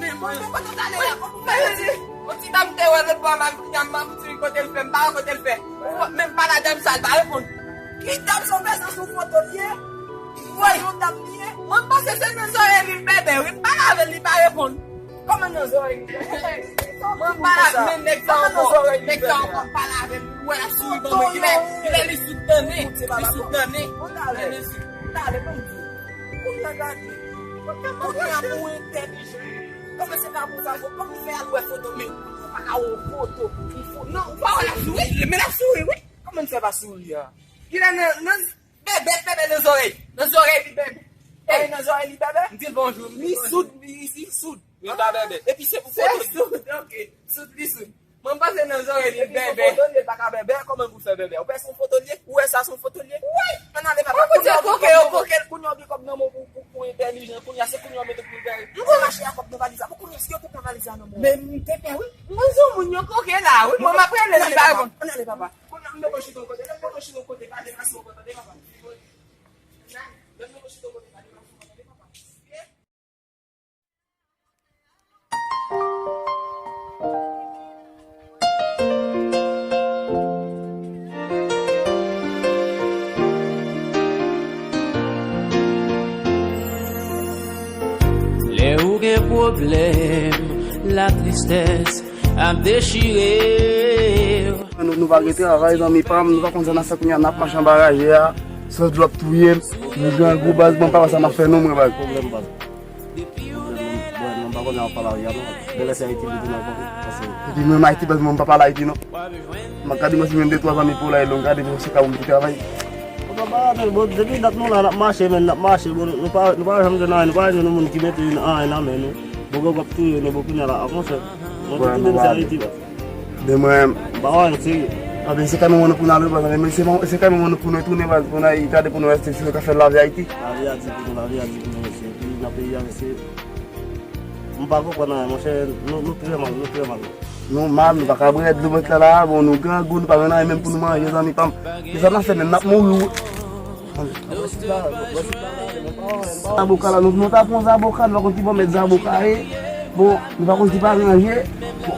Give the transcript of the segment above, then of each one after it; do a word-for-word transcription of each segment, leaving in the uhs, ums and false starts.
Men mwen, mwen, kote w t ale la? Mwen, mwen, yon ti dam te wè lòt bò la, m di, "Madanm, m di, kote l fè?" M pa wè kote l fè. Men m pale a dam sa, l pa reponn. Ki dam sa w fè sa sou foto l ye? Mwen, yon dam li ye. Mwen, m panse se nan zòrèy li l bèbè, wi. M pale avè l, li pa reponn. Kòman nan zòrèy li? Mwen pa la, men nèg sa ankò, nèg sa ankò pale avè m. Wè, l ap souri ban mwen. Li lè, li lè li sou dannen, li sou dannen. Lè li sou. Talè, ban m di w. Kounye a gade. Kounye a pou entèlijan. Kòman se pa pou sa, kòman fè al wè foto, men ou pa ka wè foto. Non, ou pa wè l ap souri, men l ap souri, wi. Kòman l fè pa souri a? Ki lè nan, nan, bèbè, bèbè nan zòrèy. Nan zòrèy li bèbè. Ey, nan zòrèy li bèbè? M di l bonjou. Li soud, li, li soud. Li pa bèbè. Epi se pou foto li. Se soud, ok. Soud, li soud. Mwen, m panse nan zòrèy li bèbè. Epi se foto li, li pa ka bèbè. Kòman pou fè bèbè? Ou wè se yon foto li ye? Ou wè sa se yon foto li ye? Wi. Ann ale, papa. Kounye a w gen kòb nan men w pou, pou, pou entèlijan. Kounye a se kounye a w mete pou entèlijan. M konn mache ak kòb nan valiz la. Bon, kounye a si yo te pran valiz la nan men w. Men m te pè, wi. Mwen di w moun yo koke la, wi. Mwen m ap rele li pa reponn. Ann ale, papa. Kounye a m mete w chita yon kote. Lè m mete w chita yon kote, pa deplase ankò, tande, papa. Lè ou gen pwoblèm, latristès ap dechire w. Nou, nou pa gen travay, zanmi pa m, nou pa konn sa n ap fè kounye a, n ap mache anba raje a, sans dlo ap touye m, nou grangou baz, bon, pa wè sa m ap fè non, mwen, baz. Pwoblèm, baz. Pwoblèm, mwen, mwen pa konnen anfan lari a non. Genlè se Ayiti m tounen ankò, paske epi menm Ayiti, baz, mwen, m pa pale Ayiti non. M ap gade mwen si menm de twa zanmi pou la e long, gade mwen si ka pou m ki travay. Bon, papa, men, bon, depi dat nou la, n ap mache, men, n ap mache, bon, nou pa, nou pa janm jwenn anyen, nou pa jwenn yon moun ki mete anyen nan men nou. Bon, gang ap touye nou, bon, kounye a la, a, monchè. Mwen, tout ide m se Ayiti, baz. Men mwen, m pa wè anyen serye. Anben, se kanmenm nou pou n ale, baz, men se, se kanmenm nou pou nou tounen, baz, pou n al gade pou nou wè si yo ka fè lavi Ayiti. Lavi a di pou nou, lavi a di pou nou, mesye. Epi nan peyi a, mesye, m pa konprann anyen, monchè, nou, nou trè mal, nou trè mal. Nou mal, nou pa ka bwè dlo bòt la la, bon, nou grangou, nou pa jwenn anyen menm pou nou manje, zanmi pa m. Kisa n ap fè menm, n ap mouri, wi. Zaboka la, nou, nou ta pran zaboka, nou pa konn ki bò mèt zaboka ye. Bon, nou pa konn ki pa ranje. Bon.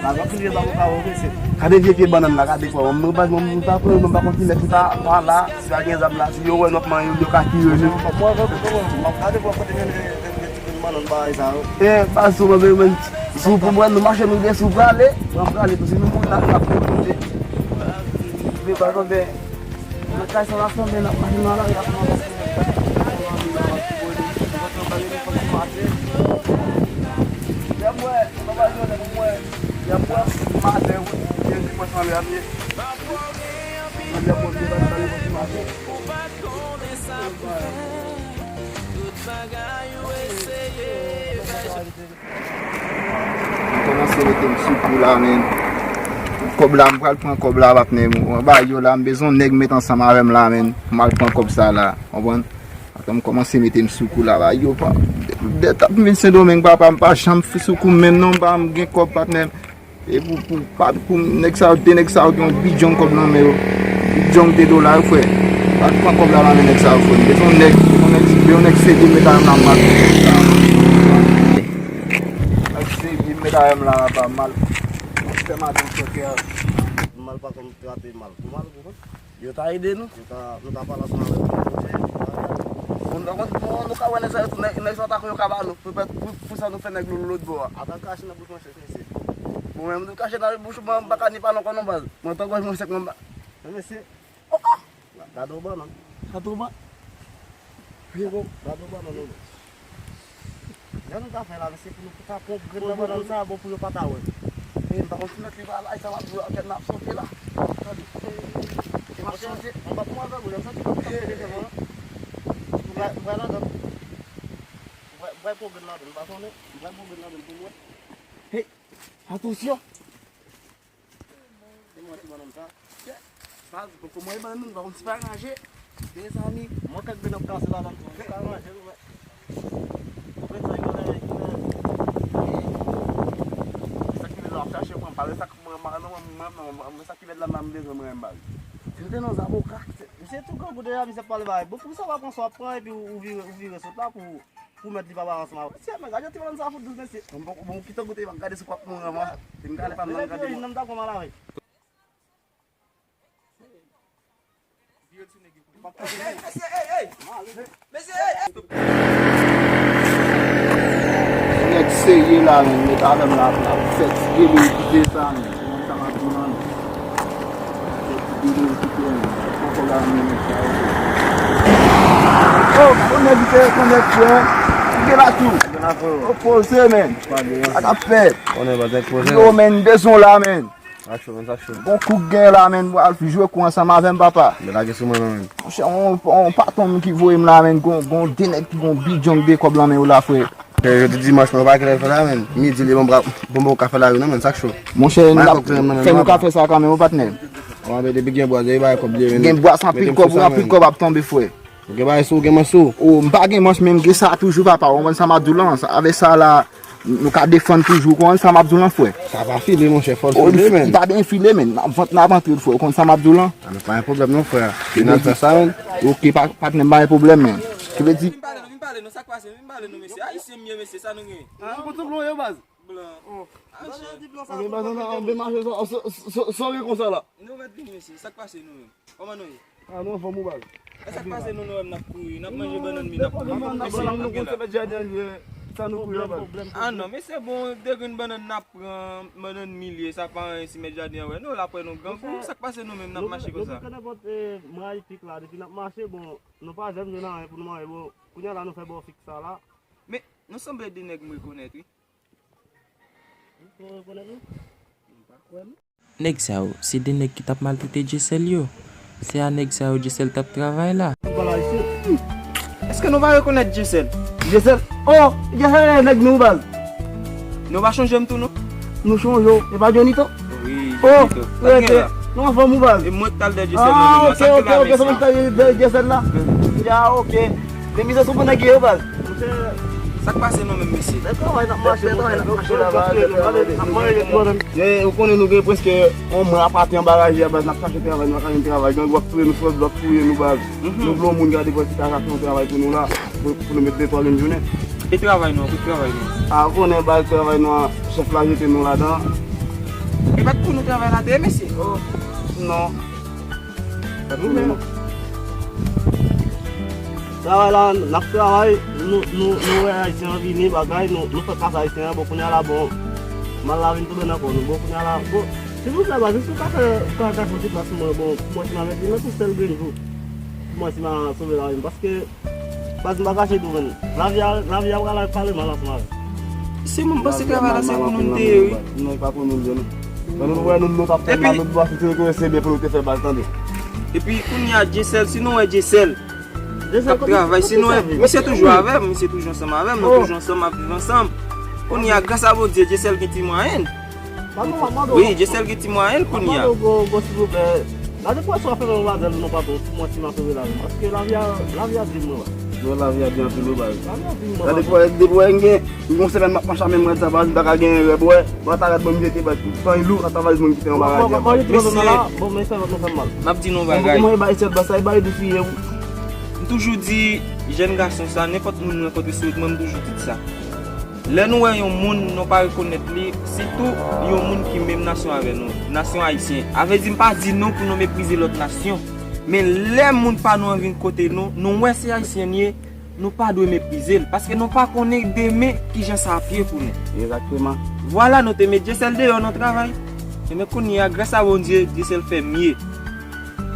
Gade vye pye bannann la, gade kwa. Mwen, mwen, mwen, mwen pa konn, mwen pa konn ki lè ki pa, pa la, si pa gen zam la, si yo wè nou ap manyen, yo ka tire nou. Mwen, mwen, mwen, mwen, gade kwa kote men, men, men, men, men, bannann bagay sa yo. E, pa sou, mwen, mwen, sou pou mwen, nou mache, nou gen sou prale, pran prale, tou si nou mouri la, nou ap konn kote. Men, pa konn, men, nan kay sa, la sanble, n ap mache nan lari, ap mache. Lè mwen, Papa Jònèl, mwen, lè mwen maten, wi, Jezi mwen sanble a m ye. Mwen lè mwen vye bati bale mwen ki mache. M kòmanse mete m sou kou la, men. Kòb la, m pral pran kòb la, patnè. Mwen ba yo la, m bezwen nèg met ansanm avè m la, men. Pou m al pran kòb sa la, konprann? Atò, m kòmanse mete m sou kou la, ba yo pa. Depi m vin Sendomeng, papa, m pa janm sou kou m menm non, m pa janm gen kòb, patnè. E pou, pou, pa, pou nèg sa yo, de nèg sa yo gen yon bidjong kòb nan men yo. Bidjong de dola yo, frè. Pa pran kòb la nan men nèg sa yo, frè. M bezwen yon nèg, yon nèg, yon nèg serye met avè m la, m mal pran kòb sa. Nèg serye met avè m la, pa mal. Fè maten chòkè. Mal pa konn trape mal. Pou mal, pou mal. Yo ta ede nou. Yo ta, nou ta pale ansanm avèk yo. Bon, nou, nou, nou ka wè nèg sa yo tou, nèg, nèg sa yo ta konn yo ka ba nou. Pou, pou, pou sa nou fè nèg lolo lòt bò a. Ata kache nan bouch mwen sèk, mesye. Bon, men m tou kache nan bouch mwen, m pa ka ni pale ankò non, baz. Mwen tankou mwen sèk, mwen ba. Men mesye. Oh, oh! Gade w bannann. Gade w ban-, gade w bannann, non. Jan nou ta fè la, mesye, pou nou ta pran grenn nan bannann sa, bon, pou yo pa ta wè. E m pa konn si mèt li pa la, e sa w ap jwe ak kèt nan ap sote la. Tande. E m ap sote. Anba pou mwen avèk ou, lè m santi m ap fè devan. M pral, m pral ladan. M pral, m pral pran grenn ladan, m pa konnen. M pral pran grenn ladan pou mwen. Hey, atansyon! Se mwen ki bannann sa. Baz, poko mwen bannann, pa konn si pa ranje. Mezanmi, mwen kèk grenn ap kase ladan tou. Ou ka ranje, ou wè. Ou wè sa, yo, yo, yo. Sa ki vle la, ap chache pran, pa wè sa k mwen, mwen, non, mwen, mwen, mwen, mwen, sa ki vle la, m bezwen mwen, baz. Si nou te nan zaboka. Misye tou grangou deja, misye ap pale bagay. Bon, pou sa w pa pran sa w ap pran, epi ou, ou vire, ou vire sot la pou Ou mèt li papa ansanm avè. Mesye, men gade ti bòn sa fout dous, mesye. Bon, bon, bon, kite goute, gade si w ap mouri anvan. Vin gade pa m nan gade. Nan ta kòman la, wi. Mesye, ey, ey. Mesye, ey, ey. Nèg serye la, men, met avè m la, la, fatige li kite sa, men. Mwen sa m ap di w la, men. Oh, konekte, konekte, frè. Ou gen la tou. Opoze, men. Sa k ap fèt? Yo, men, bezwen la, men. Bon kou k gen la, men. Al jwe kou ansanm avè m, papa. Monchè, on, on paton m ki voye m la, men. Gon, gon de nèg ki gon bidjong de kòb lan men yo la, frè. Jodi dimanch, men, ou pa genlè fè la, men. Midi, li bon, bra, bon, bon, ka fè lari, non, men, sa k cho. Monchè, fè nou ka fè sa kanmenm, patnè. Depi gen bwa, depi bagay kòb li ye, men. Gen bwa, se anpil kòb, anpil kòb ap tonbe, frè. Ou gen bagay sou ou, gen manch sou ou? O, m pa gen manch, men m gen sa toujou, papa. Ou konprann sa m ap di w lan? Sa, avèk sa la, nou ka defann toujou. Ou konprann sa m ap di w lan, frè? Sa pa file, monchè, fò l file, men. Li pa byen file, men. N ap vant, n ap antre l, frè. Ou konn sa m ap di w lan? A, men pa gen pwoblèm, non, frè. Vin al fè sa, men. Oke, pa, patnè, pa gen pwoblèm, men. Ki vle di? Vin pale nou, vin pale nou, sa k pase? Vin pale nou, mesye. Ayisyen m ye, mesye, sa nou gen? Ah, ou konn tout lon yo, baz? Blan. Oh. Ah, baz, nou, nou, nou, mache, so, so, so, so, so, gen konsa la. Nou mèt vini, mesye. Sa k pase nou menm? Kòman nou ye? Ah, nou anfòm ou, baz. E sa k pase nou, nou wè m n ap kouri, n ap manje bannann mi, n ap kouri. Mesye, nou gen la. Sa nou kouri, baz. Ah non, mesye, bon, de grenn bannann n ap pran, bannann mi li ye, sa pa anyen si mèt jaden an wè nou, l ap wè nou grangou, sa k pase nou menm, n ap mache konsa. Nou pran nenpòt, eh, mray pik la, depi n ap mache, bon, nou pa janm jwenn anyen pou nou manje, bon, kounye a la nou fè bò fik sa la. Men, nou sanble de nèg m rekonèt, wi. Nèg sa yo, se de nèg ki t ap maltrete Dyesèl yo. Se a nèg sa yo Dyesèl t ap travay la. Èske nou pa rekonèt Dyesèl? Dyesèl? Oh, Dyesèl e nèg nou, baz. Nou pa chonje m tou, non? Nou chonje w. E pa Johnny tou? Wi, Johnny tou. Oh, rete. Nou anfòm ou, baz? E mwen k t al dèyè Dyesèl, ah, ok, ok, ok, se mwen k t al dèyè Dyesèl la? Ya, ok. Men mizè sou pou nèg yo, baz. Sa k pase nou menm, mesye? Lè travay n ap mache, lè travay n ap mache la, baz. Men ou konnen nou gen prèske yon mwa pati anba raje a, baz, n ap chache travay, nou pa ka jwenn travay. Gang w ap touye nou, fòs w ap touye nou, baz. Nou vle yon moun gade pwòsitayasyon travay pou nou la, pou, pou nou met de twa grenn jounen. E travay nou an, kote travay nou an? A, ou konnen, baz, travay nou an, chèf la jete nou ladan. E pa t pou nou travay la te ye, mesye? Oh, non. Travay la, n ap travay, nou, nou, nou wè Ayisyen an vini, bagay, nou, nou fè pas Ayisyen an, bon, kounye a la, bon, mal la vin tonbe nan kò nou, bon, kounye a la, bon, silvouplè, baz, si w ka fè, ka, ka fè yon ti pas pou mwen, bon, pou mwen, si m a mèt vin nan tou sèl grenn jou, pou mwen, si m a sove lavi m, paske Baz, m pa kache di w, menn. Lavi a, lavi a pral pale mal ansanm avè m. Si moun panse travay la se pou nou te ye, wi. Non, e pa pou nou, non. Lè nou wè nou, nou t ap fè mal, nou dwa soti nou konnen se byen pou nou te fè, baz, tande. Epi kounye a, Dyesèl, si nou wè Dyesèl k ap travay, si nou wè, misye toujou avè m, misye toujou ansanm avè m, nou toujou ansanm, ap viv ansanm. Kounye a, gras a Bondye, Dyesèl gen ti mwayen. Wi, Dyesèl gen ti mwayen l kounye a. Gade pwesyon w ap fè nan madmwazèl ou non, patwon, pou mwen si m a sove lavi m. Paske lavi a, lavi a di m, wi. Non, lavi a di anpil, wi, baz. Lavi a di m, wi. Gade, depi w wè m gen yon semèn m ap mache a menm rad sa, baz, m ta ka gen rèb, wè. Pantalèt mwen m jete, baz, tan lou, sa valiz mwen kite anba rad la. Mesye, m ap di nou yon bagay. M toujou di jèn gason sa, nenpòt moun m rankontre sou wout mwen, m toujou di sa. Lè nou wè yon moun, nou pa rekonèt li, sitou yon moun ki menm nasyon avè nou, nasyon ayisyen. A vle di, m pa di nou pou nou meprize lòt nasyon. Men lè moun pa nou an vin kote nou, nou wè se ayisyen l ye, nou pa dwe meprize l, paske nou pa konnen demen kijan sa ap ye pou nou. Egzakteman. Vwala, nou te met Dyesèl deyò nan travay. Enben, kounye a, gras a Bondye, Dyesèl fè m ye.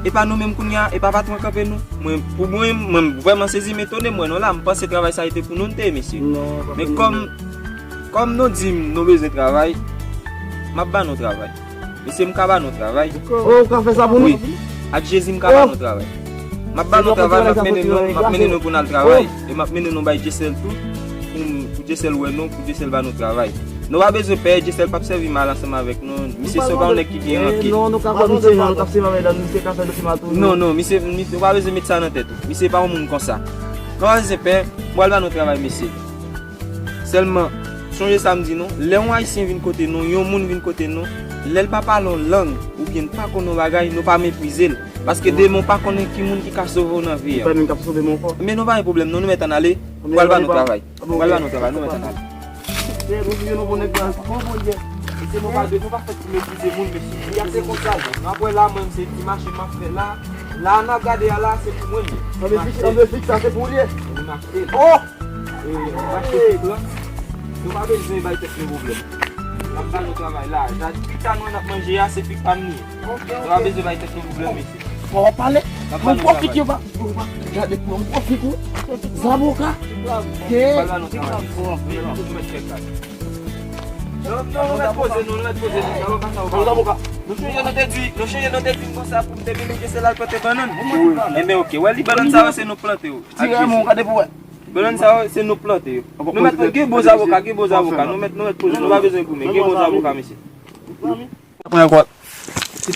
E pa nou menm kounye a, e pa patwon kanpe nou. Mwen, pou mwen, mwen vrèman sezi, m etone, m wè nou la, m panse travay sa yo te pou nou, n te ye, mesye. Men kòm, kòm nou di m nou bezwen travay, m ap ba nou travay. Mesye, m ka ba nou travay. Oh, ou ka fè sa pou nou? Wi. Ak Jezi, m ka ba nou travay. M ap ba nou travay, m ap mennen nou, m ap mennen nou pou n al travay. E m ap mennen nou bay Dyesèl tou, pou, pou Dyesèl wè nou, pou Dyesèl ba nou travay. Nou pa bezwen pè, Dyesèl p ap sèvi mal ansanm avèk nou. Misye se pa yon nèg ki gen rankin. Non, nou ka kwè misye, non, nou t ap sèvi avèk dam, misye ka fè nou fè mal tou. Non, non, misye, misye, ou pa bezwen met sa nan tèt ou. Misye pa yon moun konsa. Nou pa bezwen pè, m pral ba nou travay, mesye. Sèlman, sonje sa m di nou, lè yon ayisyen vin kote nou, yon moun vin kote nou, lè l pa pale yon lang, oubyen l pa konn yon bagay, nou pa meprize l. Paske demen w pa konnen ki moun ki ka sove w nan vi a. Pa menm k ap sove m ankò. Men nou pa gen pwoblèm non, nou mèt ann ale. Pral ba nou travay. Pral ba nou travay, nou mèt ann ale. Se nou touye nou bon nèg la. Bon, bon, Dye. Mesye, nou pa dwe, nou pa fèt pou meprize moun, mesye. Li a se konsa l ye. N ap wè la, mwen, se ti mache m ap fè la. La, n ap gade a la, se pou mwen l ye. Ann vin fik, ann vin fik sa, se pou ou l ye. Li mache l. Oh! E, mache fik lan. Nou pa bezwen bay tèt nou pwoblèm. N ap ba nou travay la. Pik sa nou an n ap manje a, se pik pa m li ye. Nou pa bezwen bay tèt nou pwoblèm, mesye. Bon, w ap pale. Yon gwo figi, w pa, w pa gade pou yon gwo figi. Zaboka. He. Pral ba nou travay. Tout mèt fè kay. Non, non, nou mèt poze nou, nou mèt poze nou. Zaboka, zaboka. Nou chonje nou te di, nou chonje nou te di m konsa pou m te vini ke se la l plante bannann. Enben, oke. Wè li bannann sa yo, se nou k plante yo. Tire men w gade pou wè. Bannann sa yo, se nou k plante yo. Nou mèt gen bon zaboka, gen bon zaboka. Nou mèt, nou mèt poze, nou pa bezwen goumen. Gen bon zaboka, mesye. Mwen kwè.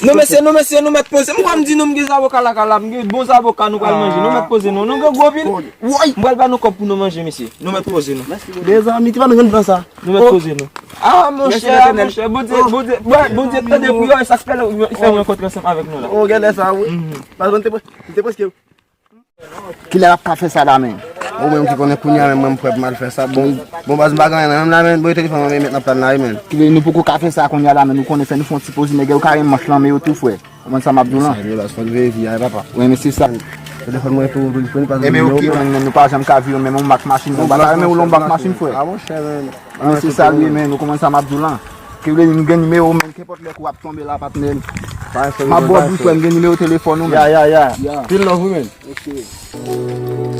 Non, mesye, non, mesye, nou mèt poze. M kwè m di nou m gen zaboka lakay la, m gen bon zaboka nou pral manje. Nou mèt poze nou. Nou gen gwo pil. Woy! M pral ba nou kòb pou nou manje, mesye. Nou mèt poze nou. Mezanmi, ti pa nou jwenn plan sa. Nou mèt poze nou. Ah, monchè, monchè, Bondye, Bondye, Bondye tande priyè, e sa k fè l fè rankontre ansanm avèk nou la. Oh, gade sa, wi. Paske m te, m te prèske Kilè l ap ka fè sa la menm? Ou menm ki konnen kounye a menm mwen m prè pou m al fè sa. Bon, bon baz m pa gen anyen nan menm la menm, bon telefòn mwen men met nan plan la wi menm. Kilè nou poko ka fè sa kounye a la menm, nou konnen fè nou fè yon ti poze nèg yo kare manch lan men yo tou frè. Ou konprann sa m ap di w lan? Sa fò n veye vi a papa. Wi men se sa. Telefòn mwen tou tou disponible. Ebyen oke menm nou pa janm ka viv menm yon mak machin, nou pa ka renmen woule yon mak machin frè. Ah monchè menm. Men se sa l ye men, ou konprann sa m ap di w lan. Ke vle di m gen nimewo w menm, kenpòt lè kou w ap tonbe la patnè m. M ap ba w bri frè m, gen nimewo telefòn ou menm. Ya, ya, ya. Pil love wi menm.